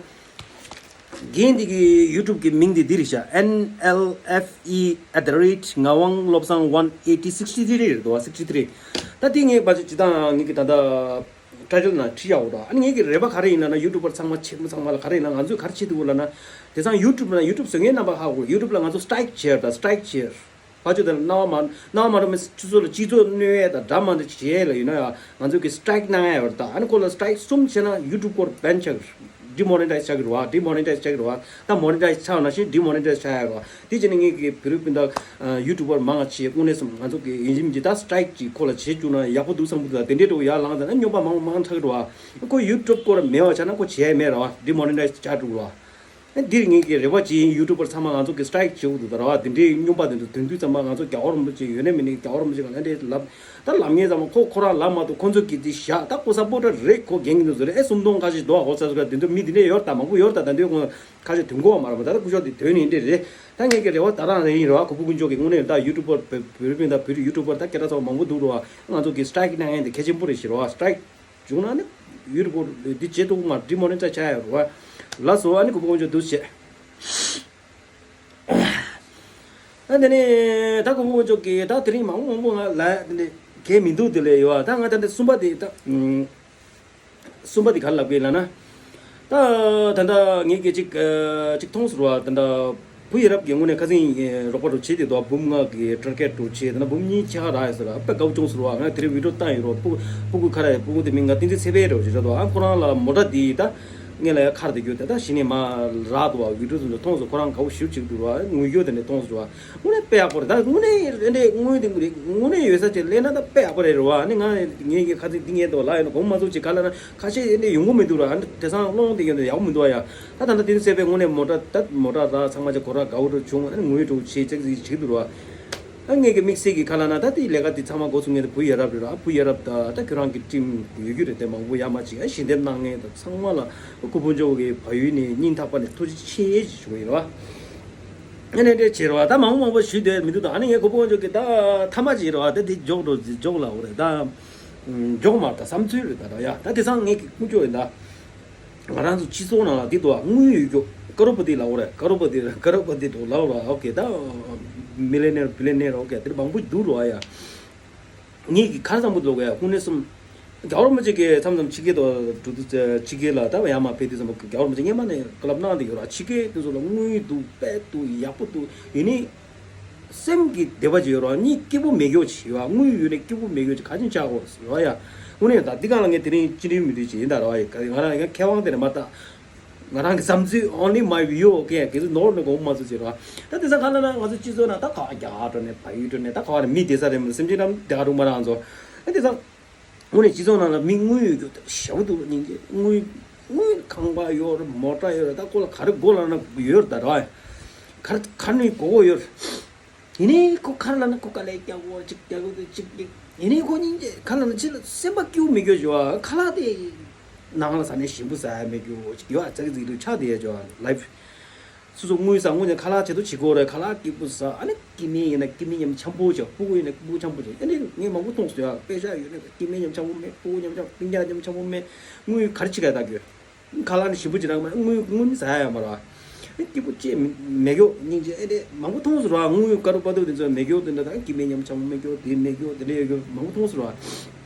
རྒན་འདི་གི་ཡུ་ཊུབ་གི་མིང་འདི་འདི་རེད་ཤག་ཨེན་ཨེལ་ཨེཕ་ཨི་at the rate ངག་དབང་བློ་བཟང་one eighty sixty three རེད་འདུག་བ། sixty three། ད་འདི་ངས་ཕལ་ཆེར་སྤྱིར་བཏང་ངས་ཀྱི་ད་ལྟ་ཊའི་ཊལ་ནང་བྲིས་ཡག་འོ་ད། ཨ་ནི་ངས་ཀྱི་རེ་བ་ག་རེ་ཡིན་ལབ་ན་ཡུ་ཊུབ་པར་ཚང་མ་ཆེན་པོ་ཚང་མ་ལ་ག་རེ་ཡིན་ལབ་ང་ཚོས་ག་རེ་བྱེད་ཐུབ་ལབ་ན། དེང་སང་ཡུ་ཊུབ་ལ་ཡུ་ཊུབ་བཟོ་མཁན་རྣམ་པ་ཧ་གོ་ཡུ་ཊུབ་ལ་ང་ཚོ་སི་ཊ་རའིག་བྱས་ད་སི་ཊ་རའིག་བྱས། ཕ་ཆོས་དེ་ལ་སྣང་བ་མ་སྣང་བ་མ་འགྲོ་མི་སྤྱི་ཚོགས་ལ་སྤྱི་ཚོགས་གནོད་ཡས་དང་འདྲ་མ་འདྲ་བྱེད་ཡས་ལ་ཡིན་ན་ཡང་ང་ཚོས་ཀྱི་སི་ཊ་རའིག་གནང་ཡས་ཡོད་རེད་ད། ཨ་ནི་ཁོ་ལ་སི་ཊ་རའིག་གསུམ་བྱས་ན་ཡུ་ཊུབ་སྐོར་བེན་ཆགས་ཀྱི་རེད། ཌི་མོ་ནི་ཊའི་ཛི་ཆགས་ཀྱི་རེད་བ། ཌི་མོ་ནི་ཊའི་ཛི་ཆགས་ཀྱི་རེད་བ། ད་མོ་ནི་ཊའི་ཛི་ཆགས་ན་བཞིན་ཌི་མོ་ནི་ཊའི་ཛི་ཆགས་ཡས་རེད་བ། དེ་བྱས་ནས་ངས་ཀྱི་བོད་རིགས་སྤུན་ཟླ་ཡུ་ཊུབ་པར་མང་ང་ཆེ་དངོས་གནས་སམ་ང་ཚོ་གི་ཡིན་གཅིག་མིན་གཅིག་ད་སི་ཊ་རའིག་ཅིག་ཁོ་ལ་བྱེད་བཅུག་ན་ཡག་པོ་འདུག་བསམ་གི་འདུག་ད་དེ་འདྲའི་འགྲོ་ཡར་ལངས་ད་ན་སྨྱོན་པ་མང་མང་ཆགས་ཀྱི་རེད་བ། ཁོ་ཡུ་ཊུབ་སྐོར་མེད་བ་ཆགས་ན་ཁོ་བྱེད་ཡས་མེད་རེད་བ། ཌི་མོ་ནི་ཊའི་ཛི་ཆགས་འགྲོ་གི་རེད་བ། ཨ་འདིར་ངེད་ཀྱི་རེ་བ་ཅིག་ཡིན། ཡུ་ཊུབ་པར་ཚང་མ་ང་ཚོ་གི་སི་ཊེག་བྱེད་དགོས་འདུག་ད་ར་བ། དེ་འདྲའི་སྨྱོན་པ་དེ་ཚོ་དོན་དུ་ཚང་མ་ང་ཚོ་རྒྱལ་བ་རིན་པོ་ཆེ་ཡོད་ནས་མེད་ནས་རྒྱལ་བ་རིན་པོ་ཆེ་ག་ལ་འདྲའི་ལབ། ད་ལབ་ངེས་ཙམ་ཁོ་ཁོ་རང་ལབ་མ་ཐུབ། ཁོ་ཚོ་གི་དེ་བཞག་ད་ཁོ་ས་པོ་ཊར་རེད། ཁོ་རྒན་གྱི་འདུག་ཟེར། ཨེ་སུམ་སྟོང་ཁ་ཤས་འདུག་ཨ། ཁོ་ཚ་ཚོ་ག་དེ་ཚོ་མི་དེ་འདྲས་ཡོད་ད། མང་པོ་ཡོད་ད། ད་འདོད་ཁོ་ཁ་ཤས་དོན་གོ་བ་མ་རེད་པ། ད་ད་སྐུ་ཞབས་དེ་དོན་ནི་འདྲས་རེད། ད་ངེད་ཀྱི་རེ་བ་ད་རང་རེ་ཡིན་ར་བ། གུ་བུ་དཀོན་མཆོག་གི་དངོས་གནས་ད་ཡུ་ཊུབ་པར་བོད་རིགས་སྤུན་ཟླ་བོད་རིགས་ཡུ་ཊུབ་པར་ད་སྐད་གྲགས་ཚ་བ་མང་པོ་འདུག་ར་བ། ང་ཚོ་གི་སི་ཊེག་གནང་ཡས་དེ་གལ་ཆེན་པོ་རེད་ཤི་ར་བ། སི་ཊེག་བྱུང་ན་ནི་ཡུ་ཊུབ་འདི་བྱེད་ཐུབ་མ། ཌི་མོ་ནི་ཊའི་ཛི་བྱ་ཡ་ར་བ། ལགས་སོ། ཨ་ནི་གུ་བུ་དཀོན་མཆོག་འདུག་བྱེད། ཨ་དེ་ནས་ད་གུ་བུ་དཀོན་མཆོག་གི་ད་དེ་རིང་མང་པོ་མང་པོ་ང་ལ་དེ་འདྲས་གལ་མི་འདུག་དེ་ལས་ཡོད་ཨ། ད་ང་ད་འདི་གསུམ་པ་དེ་ད་ཨུམ། གསུམ་པ་དེ་ག་རེ་ལབ་དགོས་ལབ་ན། ད་ད་ལྟ་ངེད་ཀྱིས་ཅིག་ཨ་ཅིག་མཐོང་ཟེར་བ། ད་ལྟ་བུ་ཡ་རབས་ཀྱི་དངོས་གནས་ཁ་སང་ཨེ་རོགས་པ་རུ་བྱེད་དེ་འདུག་འབུམ་ལྔ་གི་ཊར་གེཊ་རུ་བྱེད། ད་ལྟ་འབུམ་གཉིས་ཆ་རག་ཡོད་ཟེར། དཔེ་དགའ་བོ་བྱུང་ཟེར་བ། ང་དེ་རིང་བི་ཌི་ཡོ་བཏང་ཡོད་རོགས། སྤུ་སྤུ་གུ་ཁ་ར་ཡ་སྤུ་གུ་དེ་མིང་ང་བསྟན་འཛིན་ཚེ་འཕེལ་རེད་བྱེད་ཆོག་འདུག་ཨ་ཁོ་རང་ལ་མོ་ཊ་དེ་ད་ངེད་ལ་ཡ་ཁར་དེ་རྒྱུ་དེ་ད་གཞི་ནས་མ་རག་འདུག་བ། བི་ཌི་ཡོ་དེ་ཚོ་མཐོང་སོང་། ཁོ་རང་དགའ་བོ་ཞེ་པོ་བྱེད་འདུག་ར་བ། དངོས་ཡོད་དེ་ནས་མཐོང་སོང་བ། དངོས་གནས་དཔེ་ཡག་པོ་རེད། ད་དངོས་གནས་རེད་འདྲས། དངོས་དེ་དངོས་གནས་ཡོད་ས་ཅིག་སླེབས་ན་ད་དཔེ་ཡག་པོ་རེད་རེད་བ། ཨ་ནི་ང་ངེད་ཀྱི་ཁ་ཚིག་འདི་ངས་འདུག་ལ་ཡིན་ན་དགོངས་མ་ཚོམ་ཅིག་ག་ལ་ན་ཁ་ཤས་ཡིན་ནས་ཡོང་གི་མི་འདུག་ར། ཨ་ནི་དེང་སང་སློང་དེ་ཡོད་ནས་ཡག་པོ་མི་འདུག་ཨ་ཡ། ད་ད་ལྟ་དེ་ཚོ་བྱས་པས་དངོས་གནས་མོ་ཊ་ད་མོ་ཊ་ར་ཚང་མ་ཅིག་གོ་ར་དགའ་བོ་འདྲ་བྱུང་། ཨ་ནི་དངོས་གྲུབ་བྱེད་ཅིག་ཅིག་བྱེད་འདུག་ར། ཨ་ངེད་ཀྱི་དམིགས་བསལ་གྱི་ག་ལ་ན་ད་དེ་ལས་ཀ་དེ་ཚང་མ་འགོ་ཚུགས་མཁན་དེ་བུ་ཡ་རབས་རེད་ར། བུ་ཡ་རབས་ད་ད་ཁྱོད་རང་གི་ཊིམ་ཡོད་རྒྱུ་རེད། དེ་མང་པོ་ཡ་མ་ཅིག་ཨ་ཞལ་འདེབས་གནང་མཁན་ད་ཚང་མ་ལ་སྐུ་ཕུན་ཚོགས་ཀྱི་བལ་ཡུལ་ནས་སྙིང་ཐག་པ་ནས་ཐུགས་རྗེ་ཆེ་ཞུ་གི་ཡིན་ར་བ། ཨ་ནི་འདྲ་བྱེད་རོགས། ད་མང་པོ་མང་པོ་ཞུས་བསྡད་མི་འདུག་ད་ཨ་ནི་ངས་གོ་བོ་འཇོག་གི་ད་ཐ་མ་ཅིག་རོགས། ད་དེ་འཇོག་འགྲོ་འཇོག་ལ་འོ་རེད། ད་འཇོག་མ་ད་བསམ་ཚུལ་རེད། ད་ད་ཡ་ད་དེང་སང་ངས་ཀྱི་ཀུན་སྤྱོད་ཡིན་ད། ང་རང་ཚོ་སྤྱི་ཚོགས་ནང་ལ་དེ་དུ་དངུལ་ཡོད་རྒྱུ་ཀ་རོ་པ་ཏི་ལ་འོ་རེད། ཀ་རོ་པ་ཏི་ཀ་རོ་པ་ཏི་དུ་ལ་འོ་ར། ཨོ་ཀེ་ད་མི་ལི་ནེར་བི་ལི་ནེར་ཨོ་ཀེ་དེ་མང་པོ་འདུག་རོགས་ཡ། ངེད་ཀྱི་ཁ་བཟང་པོ་འདུག་གས། དངོས་གནས་སོམ། རྒྱལ་བ་རིན་པོ་ཆེ་གིས་མཚམས་མཚམས་ཕྱི་རྒྱལ་དུ་འགྲོ་དུས་ཕྱི་རྒྱལ་ལ་ད་ཡར་མར་ཕེབས་དུས་ཙམ་པ་རྒྱལ་བ་རིན་པོ་ཆེ་སྔན་མ་ནས་བཀའ་སློབ་གནང་བསྡད་ཡོད་ར། ཕྱི་རྒྱལ་དེ་ཚོ་ལ་དངུལ་འདུག་དཔལ་འདུག་ཡག་པོ་འདུག་ཡིན་ནའི་སེམས་ཀྱི་བདེ་བ་ཅིག་ཡོད་ར། གཉིད་སྐྱིད་པོ་མེད་རྒྱུ་ཅིག་ཡོད་ར། དངུལ་ཡོད་ནས་སྐྱིད་པོ་མེད་རྒྱུ་ཅིག་ག་ཅིག་ཆགས་ཀྱི་ཡོད་ར་ཡ། དངོས་གནས་ད་འདི་གང་ལ་ངས་དེ་རིང་ཅི་འདྲའི་མི་འདུག་ཅིག་ཡིན་ད་ར་ཡ། ང་རང་ཡང་མཁས་དབང་དེ་ནས་མ་ལྟ། ང་རང་གི་བསམ་ཚུལ། only my view okay། གལ་སྲིད་ནོར་ནས་དགོངས་མ་ཚོམ་ཟེར་བ། ད་དེང་སང་ག་ལ་ན་ང་ཚོ་སྤྱི་ཚོགས་ནང་ད་ག་རྒྱ་གར་འགྲོ་ནས་བལ་ཡུལ་འགྲོ་ནས་ད་ག་བ་ནས་མི་བསྡད་ས་རེད་མ་གཏོགས་སེམས་ཅན་རྣམས་བསྡད་ག་འགྲོ་མ་རེད་ང་ཚོ། ད་དེང་སང་དངོས་གནས་སྤྱི་ཚོགས་ནང་ལ་མི་དངུལ་ཡོད་རྒྱུ་ཞེ་པོ་འདུག་སྙིང་རྗེ། དངུལ་དངུལ་ཁང་པ་ཡོད་རེད། མོ་ཊ་ཡོད་རེད། ད་ཁོ་ལ་ག་རེ་དགོས་ལབ་ན་ཡོད་རེད་ད་ར། ག་རེ་ག་རེ་ནས་དགོས་དགོས་ཡོད་རེད། ཡིན་ནའི་ཁོ་ག་རེ་ལབ་ན་ཁོ་དཀའ་ལས་རྒྱག་གོ་ཅིག་རྒྱག་གོ་ཅིག་ཅིག་ཡིན་ནའི་ཁོ་སྙིང་རྗེ་ག་རེ་ལབ་ན་ཅི་ལ་སེམས་པ་སྐྱིད་པོ་མེད་རྒྱུ་ཞུ་བ། ཁ་ལག་དེ་ནང་ལ་ཟ་ནས་ཞིམ་པོ་ཟ་ཡ་མེད་རྒྱུ་ཅིག་ཡོད་ཨ། ཙག་ཙིག་ཏུ་ཆགས་བསྡད་ཡ་ཞུ་བ། ལའིཕ་སོ་སོ་དངུལ་ཟ་དངུལ་ཉོ་ཁ་ལག་ཆེད་དུ་བྱེད་དགོས་རེད། ཁ་ལག་སྐྱིད་པོ་ཟ། ཨ་ནི་སྐྱེ་དམན་ཡིན་ན་སྐྱེ་དམན་མཉམ་འཆམ་པོ་བྱེད། སྤུ་གུ་ཡིན་ན་སྤུ་གུ་འཆམ་པོ་བྱེད། ཨ་ནི་ངས་མང་པོ་མཐོང་སོང་ཡ། པེ་ཤག་ཡོད་ན་སྐྱེ་དམན་མཉམ་འཆམ་པོ་མེད། སྤུ་གུ་མཉམ་འཆམ། སྤུན་ཀྱག་མཉམ་འཆམ་པོ་མེད། དངུལ་ག་རེ་བྱེད་ག་ད་དགོས། ཁ་ལག་ནི་ཞིམ་པོ་ཅིག་རག་མ་རེད། དངུལ་དངུལ་ནི་ཟ་ཡ་ཡོད་མ་རེད་བ། ཨེ་སྐྱིད་པོ་ཅིག་མེད་རྒྱུ་སྙིང་རྗེ། ཨེ་དེ་མང་པོ་མཐོང་སོང་ར། དངུལ་དཀར་པོ་པ་ཏོ་དེ་ཚོ་མེད་རྒྱུ་དེ་འདྲ་དང་། སྐྱེ་དམན་མཉམ་འཆམ་པོ་མེད་རྒྱུ་དེ་མེད་རྒྱུ་དེ་འདྲ་ཡོད་རྒྱུ་མང་པོ་མཐོང་སོང་ར།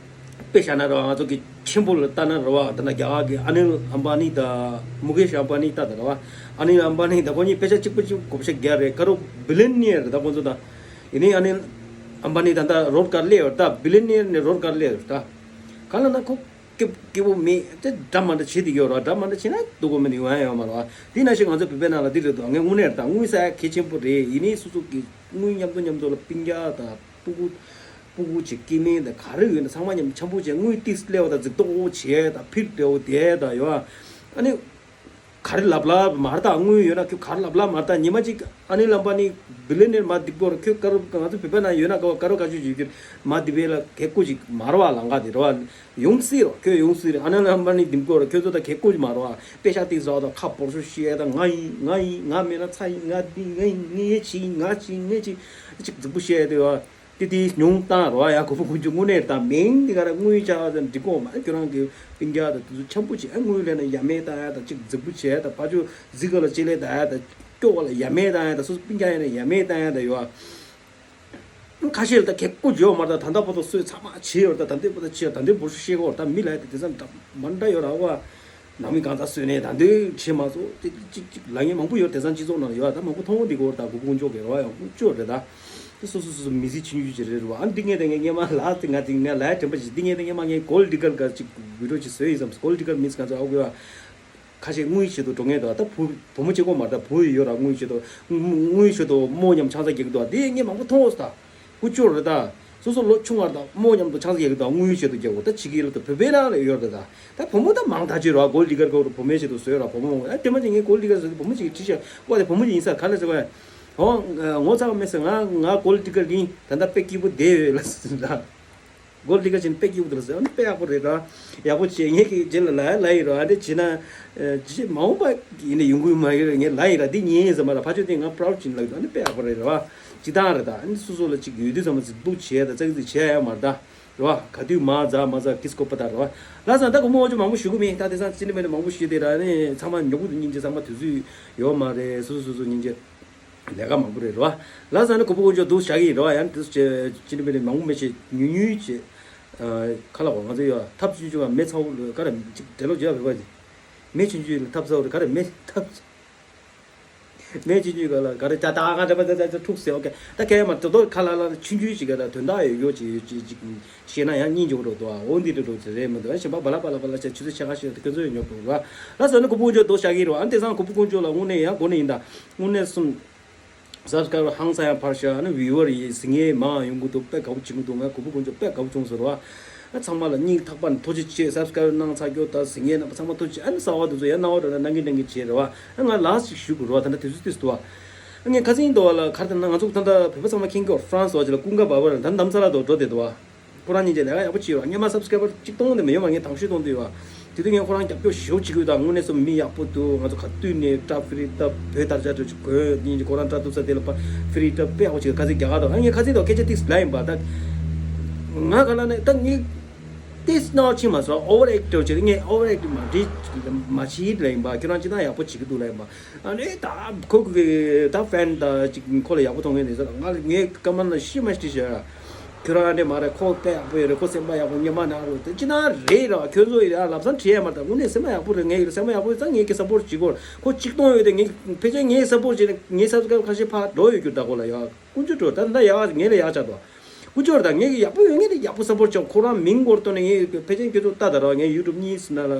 དཔེ་བཞག་ན་ར་ང་ཚོ་གི་ཆེན་པོ་ལ་ལྟ་ན་ར་བ། ད་ན་རྒྱ་གར་གི་ཨ་ནིལ་ཨམ་བ་ནི་དང་མུ་གེཤ་ཨམ་བ་ནི་ལྟ་ད་ར་བ། ཨ་ནིལ་ཨམ་བ་ནི་དང་ཁོ་གཉིས་དཔེ་ཆ་གཅིག་པ་གཅིག་གོ་བཤད་རྒྱག་རེད། དཀར་པོ་བི་ལི་ཡ་ནེར་རེད་ད་ཁོ་ཚོ་དང་། ཡིན་ནའི་ཨ་ནིལ་ཨམ་བ་ནི་ད་ད་རོ་ཌ་གར་སླེབས་ཡོད་ད། བི་ལི་ཡ་ནེར་ནས་རོ་ཌ་གར་སླེབས་ཡོད་ད། གང་ལ་ན་ཁོ། སྐྱིད་སྐྱིད་པོ་མེད་དེ་འདྲ་མ་འདྲ་བྱེད་དེ་ཡོད་ར། འདྲ་མ་འདྲ་བྱེད་ན་སྡུག་གོ་མི་འདུག་ཡོང་ཡ་ཡོད་མ་རེད་བ། དེ་ནང་བཞིན་ང་ཚོ་བོད་པའི་ནང་ལ་འདི་རེད་འདུག་ངས་དངོས་གནས་རེད་ད། དངུལ་ཟ་ཡ་གལ་ཆེན་པོ་རེད། ཡིན་ནའི་སོ་སོ་གི་དངུལ་མཉམ་དུ་མཉམ་དུ་ལ་སྤུན་ཀྱག་དང་སྤུ་གུ་སྤུ་གུ་བྱེད་སྐྱེ་དམན་དང་ག་རེ་ཡོད་ན་ཚང་མ་མཉམ་འཆམ་པོ་བྱས། དངུལ་ཏིས་སླེབས་པ་དང་རྫིག་མདོག་བྱས་དང་ཕིར་བདེ་བོ་བསྡད་དང་ཡོད་ཨ། ཨ་ནི། ག་རེ་ལབ་ལབ་མ་རེད་ད། དངུལ་ཡོད་ན་ཁྱོད་ག་རེ་ལབ་ལབ་མ་རེད་ད། ཉི་མ་གཅིག་ཨ་ནི་ལམ་པ་ནི་བི་ལི་ཡ་ནེར་མ་སྡིག་པོ་ར། ཁྱོད་ཀ་རུ་ང་ཚོ་བོད་པ་ན་ཡོད་ན་ཀ་བ་ཀ་རུ་ཀ་ཅུ་ཅུ་ཀྱུ་མ་སྡིག་པའི་ལ་གེ་ཀུ་ཅིག་མ་རེད་བ། ལང་ཀ་དེ་རེད་བ། ཡོང་སྲིད་རོ། ཁྱོད་ཡོང་སྲིད་རེད། ཨ་ནི་ལམ་པ་ནི་སྡིག་པོ་ར། ཁྱོད་ཚོ་ད་གེ་ཀུ་ཅིག་མ་རེད་བ། པེ་ཤག་ཏིག་ཟ་བ་ད་ཁ་བོར་ཤུ་ཤི་ཡ་ད་ང་ཡིན་ང་ཡིན་ང་མེད་ན་ཚ་ཡིན་ང་འདི་ང་ཡིན་ངས་བྱིན་ང་བྱིན་ངས་བྱིན་ཅིག་རྫིག་པོ་བཤད་ཡ་དེ་བ། ཏི་ཏི་ཉུང་བཏང་རོགས་ཡ། གོ་བོ་ཀུན་སྤྱོད་དངོས་གནས་དང་མིང་འདི་ག་ར་དངུལ་ཆགས་ཟེར་འགྲིག་གོ་མ། ཁྱོད་རང་གི་སྤུན་ཀྱག་དང་དེ་ཚོ་འཆམ་པོ་བྱས། དངུལ་ལེན་ན་ཡ་མེད་བཏང་ཡ་དང་གཅིག་རྫིག་པོ་བྱས་དང་ཕ་ཆོས་རྫིག་ག་ལ་ཅི་ལས་བཏང་ཡ་དང་སྐྱོ་བ་ལ་ཡ་མེད་བཏང་ཡ་དང་སོ་སོ་སྤུན་ཀྱག་ཡིན་ན་ཡ་མེད་བཏང་ཡ་དང་ཡོད་ཨ། ཁ་ཤས་ལ་ད་གེ་ཀོ་བརྗོད་མ་ད་ད་ལྟ་བར་དུ་སོས་ཚང་མ་བྱས་ཡོད་ད། ད་ལྟའི་བར་དུ་བྱས་ད་ལྟའི་བར་དུ་ཤེས་གོ་ད་མི་ལ་དེ་དེ་ཚ་འདྲ་མ་འདྲ་ཡོད་ར་བ། ནང་མི་གང་ཚ་སོས་ནས་ད་འདོད་བྱེད་མ་སོ་དེ་ཅིག་ཅིག་ལ་ངས་མང་པོ་ཡོད་དེང་སང་སྤྱི་ཚོགས་ནང་ལ་ཡོད་ད། མང་པོ་མཐོང་འདི་གོ་ད་གུ་གུ་འཇོག་གི་རེད་བ། ཡང་ཀུ་ཅོ་རེད་ད། དེ་སོ་སོ་སོ་སོ་མི་ཚེ་ཆུང་ཆུང་ཅིག་རེད་རེད་བ། ཨ་འདི་ངས་དེ་ངས་ངས་མ་ལ་དེ་ང་དེ་ངས་ལ་དྲན་པ་ཞིག་འདི་ངས་དེ་ངས་མ་ངས་གོལ་ཌི་གར་ག་ཅིག་བི་ཌི་ཡོ་ཅིག་བཟོས་ཡིན་བསམ། གོལ་ཌི་གར་མིན་གང་ཚ་ཨ་གུ་ཡ། ཁ་ཤས་དངུལ་ཆེད་དུ་འགྲོ་ངེས་ད། ད་བུ་བུ་མོ་གཅིག་པོ་མ་རེད་ད། བུ་ཡོད་ར། དངུལ་ཆེད་དུ་དངུལ་ཆེད་དུ་རྨོ་མཉམ་ཆང་ས་རྒྱག་གི་འདུག་དེ་ངས་མང་པོ་མཐོང་སོང་ད། ཀུ་ཅོ་རེད་ད། སོ་སོ་ལོ་ཆུང་བ་དང་རྨོ་མཉམ་དུ་ཆང་ས་རྒྱག་གི་དང་དངུལ་ཆེད་དུ་རྒྱག་གོ། ད་ཕྱི་རྒྱལ་ལ་ད་བོད་པའི་ནང་ལ་ཡོད་རེད། ད་ད་བུ་མོ་ད་མང་ཐག་ཆོད་རེད་བ། གོལ་ཌི་གར་གོ་བུ་མོའི་ཆེད་དུ་བཟོས་ར། བུ་མོ་ཨ་དེ་མ་ཅིག་ངས་གོལ་ཌི་གར་བཟོས་ཏེ་བུ་མོ་ཅིག་གིས་བྲིས་ཤག་པ་དེ་བུ་མོ་ཅིག་ཡིན་ས་ག་ལ་ཟེར་བ། ཧོ་ངོ་ཚ་མེད་ཟེར། ང་ང་གོལ་ཌི་གར་ཡིན། ད་ད་དཔེ་སྐྱིད་པོ་བསྡད་ཡོད་ལ་ཟེར་ད། གོལ་ཌི་གར་བྱས་ནས་དཔེ་སྐྱིད་པོ་འདུག་ལ་ཟེར། ཨ་ནི་དཔེ་ཡག་པོ་རེད་ར། ཡག་པོ་བྱས། ངས་ཀྱི་རྗེས་ལ་ལ་ལ་ཡིན་ར། ཨ་འདི་བྱས་ན་རྗེས་མ་འོངས་པ་ཡིན་ན་ཡོང་གི་མ་ཡོད་ར། ངས་ལ་ཡིན་ར། འདི་ཉན་ཡིན་ཟེར་མ་ར། ཕ་ཆོས་དེ་ང་པ་རའུ་ཌི་བྱས་ནས་ལབ་ཀྱི་འདུག་ཨ་ནི་དཔེ་ཡག་པོ་རེད་ར་བ། སྤྱི་བཏང་རེད། ད་ཨ་ནི་སོ་སོ་ལ་ཅིག་ཡོད་དུས་ཚང་མ་ཟིག་འདུག་བྱས་ད་ཙག་ཙིག་བྱས་ཡ་མ་རེད་ད། རེད་བ། ག་དུས་མ་ཛ་མ་ཛ་ཀིས་ཀོ་པ་ད་རེད་བ། ལ་ས་ད་ཁོ་མོ་འོ་ཅོ་མང་པོ་ཞུ་གི་མེད། ད་དེ་སང་ཅི་ནི་མེད་ནི་མང་པོ་ཞུས་ཏེ་ར་ནི་ཚང་མ་ཉོ་གུ་སྙིང་རྗེ། ཚང་མ་དུས་ཚོད་ཡོད་མ་རེད། སོ་སོ་སོ་སོ་སྙིང་རྗེ། ལས་ཀ་མང་པོ་རེད་རེད་བ། ལ་ས་ནི་ཁོ་པོ་འོ་ཅོ་འདུག་བཞག་གི་རེད་བ། ཡང་དུས་ཅི་ནི་མེད་ནི་མང་པོ་མེད་ཅེ་ཉུ་ཉུ་ཅེ། ཁ་ལག་བ་ང་ཚོ་ཡོད་ཐབས་ཆུང་ཆུང་བ་མེ་ཚ་བོ་ལ་ག་ར་ཅིག་འབྲེལ་ལོ་བརྗོད་པ་བས་ཅི། མེ་ཆུང་ཆུང་ལ་ཐབས་ཚ་བོ་ལ་ག་ར་མེ་ཐབས། མེ་ཆུང་ཆུང་ག་ལ་ག་རེ་ཅ་ད་ང་འདྲ་པ་ད་ད་ད་ཐུག་ཟེར། ཨོ་ཁེ། ད་ཁེ་མ་ཏོ་ཏོ་ཁ་ལ་ལ་ཆུང་ཆུང་ཞིག་ག་ད་དོན་དག་ཡོད་ཡོད་ཅིག་ཡོད་ཅིག་ཅིག་ཤེས་ན་ཡང་སྙིང་རྗེ་བོ་འགྲོ་འདུག་ཨ་འོ་འདི་འདྲ་འགྲོ་ཟེར་རེད་མི་འདུག་ཨ་གཞན་པ་བ་ལ་བ་ལ་བ་ལ་ཆ་ཆུ་ཚོད་ཆ་ག་ཤེས་ཏེ་ཁོ་ཚོ་ཡོད་ཉོ་དགོས་ར། ལ་ས་ནི་ཁོ་པུ་ཀུན་ཅོ་དོ་ཤ་གི་རོ། ཨ་དེ་སང་ཁོ་པུ་ཀུན་ཅོ་ལ་དངོས་གནས་ཡང་གོ་ནས་ཡིན་ད། དངོས་གནས་སུམ། སབ་སི་ཀ་རའི་བར་ཧང་སང་ཡང་འཕར་ཤག་ཨ་ནི་བིའུ་ཨར་ཡི་ཟིང་ངེ་མང་ཡོང་གི་འདུག་དཔེ་དགའ་པོ་བྱེད་ཀྱི་འདུག་ང་གོ་བུ་དཀོན་མཆོག་དཔེ་དགའ་པོ་བྱུང་ཟེར་བ། ཨ་ཚང་མ་ལ་སྙིང་ཐག་པ་ནས་ཐུགས་རྗེ་ཆེ། སབ་སི་ཀ་རའི་གནང་ཚར་རྒྱུ་དང་ཟིང་ངེ་གནང་པ་ཚང་མ་ཐུགས་རྗེ་ཆེ། ཨ་ནི་གསར་བ་དེ་ཚོ་ཡང་གནང་བ་འགྲོ་ན་གནང་གིན་གནང་གིན་བྱས་རེད་བ། ཨ་ང་ལགས་ཤིག་ཞུ་དགོས་རེད་བ། ད་ལྟ་དུས་ཚོད་ཏིས་འདུག་བ། ཨ་ངས་ཁ་སང་ཡིན་འདུག་བ་ལ་གར་དེ་ན་ང་ཚོ་ད་ལྟ་བོད་པ་ཚང་མ་མཁྱེན་གྱི་ཡོད། ཧྥ་རན་སི་བ་ཅིག་ལ་ཀུན་དགའ་བར་བར་ད་རྣམ་ས་ལ་དུ་འགྲོ་བསྡད་འདུག་བ། ཁོ་རང་གཉིས་ཀྱིས་ལས་ཀ་ཡག་པོ་བྱས་ཡོད། སྔོན་མ་སབ་སི་ཀ་རའི་བར་གཅིག་སྟོང་དེ་མ་ཡོང་བ་ངས་དང་ཤོས་གཏོང་དུ་ཡོད། དེ་དུས་ངས་ཁོ་རང་རྒྱབ་སྐྱོར་ཞེ་པོ་བྱེད་ཀྱི་ཡོད། ད་དངོས་གནས་སུ་མི་ཡག་པོ་འདུག་ང་ཚོ་ག་དུས་ནས་སྐྲ་ཕི་རི་བཏབ་བོད་དར་ཆ་འདྲ་ཅིག་གོན་ཡིན་གྱི་ཁོ་རང་སྐྲ་གཏུབ་ས་དེ་ལ་ཕ་ཕི་རི་བཏབ་དཔེ་ཡག་པོ་བྱེད། ཁ་སང་རྒྱ་གར་དུ་ཨ་ངས་ཁ་སང་དུ་སྐད་ཆ་ཏིག་ལབ་ཡིན་པ། ད་ང་ག་ལ་ནས་ད་ངས་ཏིག་སྣང་བ་ཕྱིན་མ་སོང་། ཨོ་བར་ཨེག་ཊར་བྱེད། ངས་ཨོ་བར་ཨེག་ཊར་མ་བྱེད་མ་བྱེད་ལབ་ཡིན་པ། ཁྱོད་རང་སྤྱི་བཏང་ཡག་པོ་བྱེད་ཀྱི་འདུག་ལབ་ཡིན་པ། ཨ་ནི་ད་ཁོ་གི་ད་ཕན་ད་ཅིག་ཁོ་ལ་ཡག་པོ་མཐོང་མཁན་རེད་ཟེར། ང་ངའི་ཀ་མ་ན་ཤི་མ་ཤི་ཤ། ཁྱོད་རང་འདྲེ་མ་རེད། ཁོ་དཔེ་ཡག་པོ་ཡོད་རེད། ཁོ་སེམས་པ་ཡག་པོ་སྙེ་མ་ནག་པོ་དེ་ཅི་ན་རེད་ར། ཁྱོད་ཚོ་ཡི་ར་ལབ་སང་བྲིས་ཡ་མ་རེད། ད་དངོས་གནས་སེམས་པ་ཡག་པོ་རེད། ངའི་སེམས་པ་ཡག་པོ་ཡོད་ཙང་ངས་ཀྱི་སབ་པོར་བྱེད་དགོས། ཁོ་གཅིག་སྟོང་ཡོད་དེ་ངས་ཕལ་ཆེར་ངས་སབ་པོར་བྱེད་ནས་ངའི་སབ་སི་ཀ་རབ་ཁ་ཤས་ཕར་འགྲོ་ཡོད་རྒྱུ་ད་གོ་ལ་ཡ། ཀུན་སྤྱོད་འགྲོ་ད་ད་ཡག་ངས་ལ་ཡག་ཆགས་འདུག་ཀུན་སྤྱོད་ད་ངས་ཀྱི་ཡག་པོ་ཡོད་ངས་ལ་ཡག་པོ་སབ་པོར་བྱེད། ཁོ་རང་མིང་སྐོར་གཏོང་ནས་ངས་ཕལ་ཆེར་ཁྱོད་ཚོ་ལྟ་ད་ར། ངས་ཡུ་ཊུབ་གཉིས་ཟིན་ན་ལ་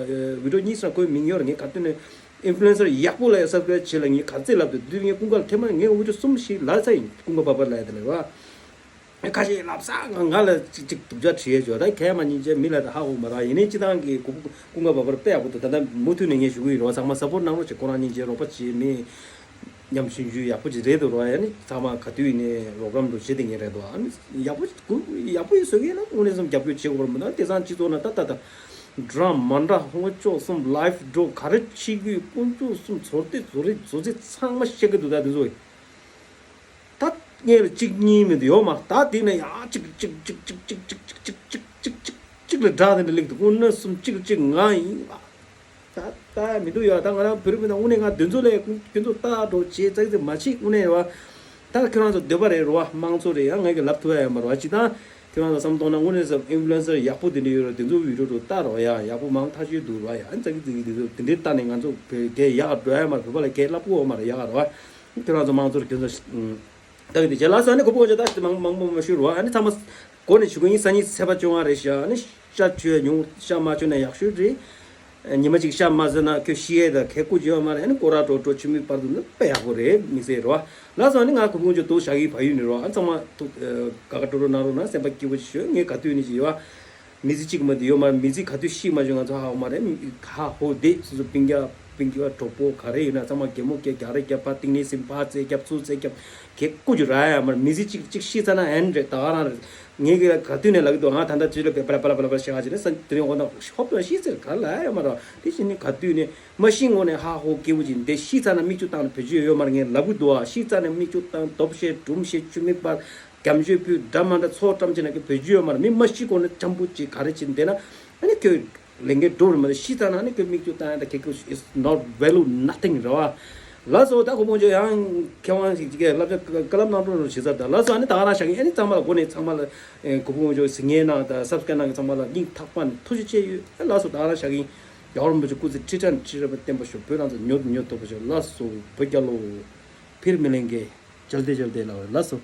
བི་ཌིའོ་གཉིས་ཟིན་ན་ཁོའི་མིང་ཡོད་ར། ངས་ག་དུས་ནས་ཨིན་ཕུ་ལུ་ཨེན་སར་ཡག་པོ་ལ་ཡ་སབ་སི་ཀ་རབ་བྱེད་ལ་ངས་ག་ཚོད་ལབ་འདུག་དུས་ངས་ཀུན་དགའ་ལ་ཐེངས་མ་ངས་འུ་ཚོ་གསུམ་བཞི་ལབ་ཚར་ཡིན། ཀུན་དགའ་བར་བར་ལ་ཡ་དེ་ལ་ར། ཁ་ཤས་ལབ་ས་ང་ང་ལ་ཅིག་ཅིག་སྡུག་ཅག་བྲིས་ཡས་བྱོས། ད་གས་མ་སྙིང་རྗེ་མི་ལ་ད་ཧ་གོ་མ་ར། ཡིན་ནའི་སྤྱི་བཏང་གི་ཀུ་ཀུ་ཀུན་དགའ་བར་བར་དཔེ་ཡག་པོ་འདུག་ད་ལྟ་མུ་མཐུད་ནས་ངས་ཞུ་གི་ཡིན་རོགས། ཚང་མ་སབ་པོར་གནང་རོགས་བྱེད། ཁོ་རང་སྙིང་རྗེ་རོགས་པ་བྱེད། མི་ཉམ་ཆུང་ཆུང་ཡག་པོ་ཅིག་རེད་འདུག་རོགས། ཡ་ནི་ཚང་མ་ག་དུས་ཡིན་ནའི་རོགས་རམ་འགྲོ་བྱེད་དེ་ངས་རེད་འདུག་ཨ་ནི་ཡག་པོ་ཀུ་ཡག་པོ་ཡིན་བཟོ་གི་ཡིན་ན་དངོས་གནས་སམ་རྒྱབ་སྐྱོར་བྱེད་དགོས་པར་མི་འདུག་དེང་སང་སྤྱི་ཚོགས་ནང་ད་ད་ད་འདྲ་མ་འདྲ་ཧོང་ཅོག་གསུམ་ལའིབ་འགྲོ་ག་རེ་བྱེད་ཀྱི་ཀུན་སྤྱོད་གསུམ་ཚོར་ཏེ་བཟོ་རེ་བཟོ་རྩིས་ཚང་མ་བཤད་ཀྱི་འདུག་ད་དེ་ཚོ། ད་ངས་ལ་གཅིག་གཉིས་མི་འདུག་ཡོད་མ་ད་དེ་ནས་ཡང་གཅིག་གཅིག་གཅིག་གཅིག་ལ་སྒྲ་དེ་འདྲ་ལེགས་འདུག་དངོས་གནས་སུམ་གཅིག་གཅིག་ང་ཡིན་པ། ད་ད་མི་འདུག་ཡ། ད་ང་རང་བོད་རིགས་མི་ནང་དངོས་གནས་ང་དེ་ཚོ་ལས་ཁྱོད་ཚོ་ལྟ་འགྲོ་བྱེད་ཙག་ཙིག་མ་བྱེད་དངོས་གནས་རེད་བ། ད་ཁྱོད་རང་ཚོ་འདོད་པ་རེད་རོ་བ། དམངས་གཙོ་རེད་ཡ། ང་གི་ལབ་ཐུབ་ཡ་ཡོད་མ་རེད་བ། ཅི་ད་ཁྱོད་རང་ཚོ་བསམ་གཏོང་ན་དངོས་གནས་སུ་ཨིན་ཕུ་ལུ་ཨེན་སར་ཡག་པོ་དེ་འདྲ་ཡོད་རེད། དེ་ཚོ་བི་ཌིའོ་འགྲོ་ལྟ་རོགས་ཡ། ཡག་པོ་མང་ཐག་ཆོད་འདུག་རོགས་ཡ། ཨ་ཙག་གི་ཙིག་གི་དེ་ཚོ་དེ་འདྲའི་ལྟ་ནས་ང་ཚོ་བོད་སྐད་ཡག་འགྲོ་ཡ་མ་རེད། བོད་པ་ལ་སྐད་སླ་པོ་ཡོད་མ་རེད་ཡག་རོགས་ཡ། ཁྱོད་རང་ཚོ་དམངས་གཙོ་རེད། ཁྱོད་ཚོ་ད་གི་དེ་བྱས་ལ་སོ་ནི་གོ་བོ་འཇོག་ད་མང་མང་པོ་མ་ཞུ་རོགས། ཨ་ནི་ཚང་མ་གོ་ནས་ཞུ་གི་ཡིན། སང་ཉིན་ཚེས་པ་བཅོ་ལྔ་རེད་ཤག་ཨ་ནི་ཤ་མཆོད་ཡ་ཉུང་ཤ་མ་མཆོད་ན་ཡག་ཤོས་རེད། ཉི་མ་གཅིག་ཤ་མ་ཟོས་ན་ཁྱོད་ཤི་ཡས་དང་ཁེ་ཀུ་ཅི་ཡོད་མ་རེད། ཨ་ནི་སྐོར་ར་འགྲོ་འགྲོ་ཆུ་མིག་བར་དུ་ནི་དཔེ་ཡག་པོ་རེད་དམིགས་བསལ་རོ། ལ་སོ་ནི་ང་གོ་བོ་འཇོག་ཏུ་བཞག་གི་བ་ཡུལ་ནི་རོ། ཨ་ཚང་མ་ཐུག་དགའ་དགའ་སྤྲོ་སྤྲོ་གནང་རོགས་གནང་། སེམས་པ་སྐྱིད་པོ་ཞིག་ཞུ། ངས་ག་དུས་ནི་ཞིག་ཡོད་ཨ། མི་ཚེ་གཅིག་མ་དུ་ཡོད་མ་རེད། མི་ཚེ་ག་དུས་ཤི་མ་བྱུང་ང་ཚོ་ཧ་གོ་མ་རེད། ཧ་ཧོ་དེ་སོ་སོ་སྤུན་ཀྱག་སྤུན་ཀྱག་གྲོགས་པོ་ག་རེ་ཡིན་ན་ཚང་མ་གད་མོ་བཀལ་རྒྱག་རེ་རྒྱབ་ཕ་སྟེང་ནས་སེམས་ཕ་རྩེ་རྒྱབ་ཚུར་རྩེ་རྒྱབ་གེ་ཀུ་ཅུ་ར་ཡ་མར་མི་ཚེ་གཅིག་གཅིག་ཤི་ཚ་ན་ཨན་རེད། ད་ག་རང་རེད། ངས་གི་ག་དུས་ནས་ལབ་གི་འདུག་ང་ད་ལྟ་ཅི་ལ་པེ་པ་ལ་པ་ལ་པ་ལ་པ་ལ་ཤ་ག་ཅི་རེད་ས་དེ་རིང་འོ་ན་ཧོབ་ཏུ་ཤི་ཚེ་ག་ལ་ཡ་མ་ར། དེ་བཞིན་ནི་ག་དུས་ནས་མ་ཤི་ངོ་ནས་ཧ་ཧོ་སྐྱེ་བོ་ཅིག་འདི་ཤི་ཚ་ན་མིག་ཆུ་བཏང་ན་བེད་སྤྱོད་ཡོད་མ་རེད། ངས་ལབ་གི་འདུག་ཨ་ཤི་ཚ་ན་མིག་ཆུ་བཏང་སྟོབས་ཤེས་སྒྲུམ་ཤེས་ཆུ་མིག་པར་རྒྱམ་ཤོད་ཕུད་འདྲ་མ་འདྲ་ཚོགས་བཀྲམ་བྱས་ན་གི་བེད་སྤྱོད་ཡོད་མ་རེད། མི་མ་ཤི་གོང་ནས་འཆམ་པོ་ཅིག་ག་རེ་བྱེད་འདས་ན་ཨ་ནི་ཁྱོད། ལས་འགན་སྒྲུབ་རེ་མ་རེད། ཤི་ཚར་ན་ནི་ཁྱོད་མིག་ཆུ་བཏང་ཡ་ད་ཁྱེད་ཁྱོད་is not value nothing རེད་བ། ལགས་སོ། ད་ཁོ་མོ་ཅོ་ཡང་མཁས་དབང་ཞིག་ཅིག་གིས་བསླབ་བྱ་བཀའ་སློབ་གནང་རོགས་བྱེད་ས། ད་ལགས་སོ། ཨ་ནི་ད་ག་རང་བཞག་གི་ཨ་ནི་ཚང་མ་ལ་གོ་ནས་ཚང་མ་ལ་གོ་བོ་ཅོ་ཟིན་ངེས་ནང་ད་སབ་སི་ཀ་རབ་གནང་གི་ཚང་མ་ལ་སྙིང་ཐག་པ་ནས་ཐུགས་རྗེ་ཆེ་ཡོད། ལགས་སོ། ད་ག་རང་བཞག་གི་ཡག་རོགས་མོ་ཅོ་སྐུ་ཚེ་ཁྲི་ཕྲག་ཁྲི་རབ་བརྟན་པ་ཤོག་བོད་རང་ཚོ་ཉོ་ཉོ་ཐུབ་པ་ཤོག་ལགས་སོ། བོད་རྒྱལ་ལོ། ཕིར་མི་ལེན་གེ། ཇལ་ཏེ་ཇལ་ཏེ་ལགས་སོ།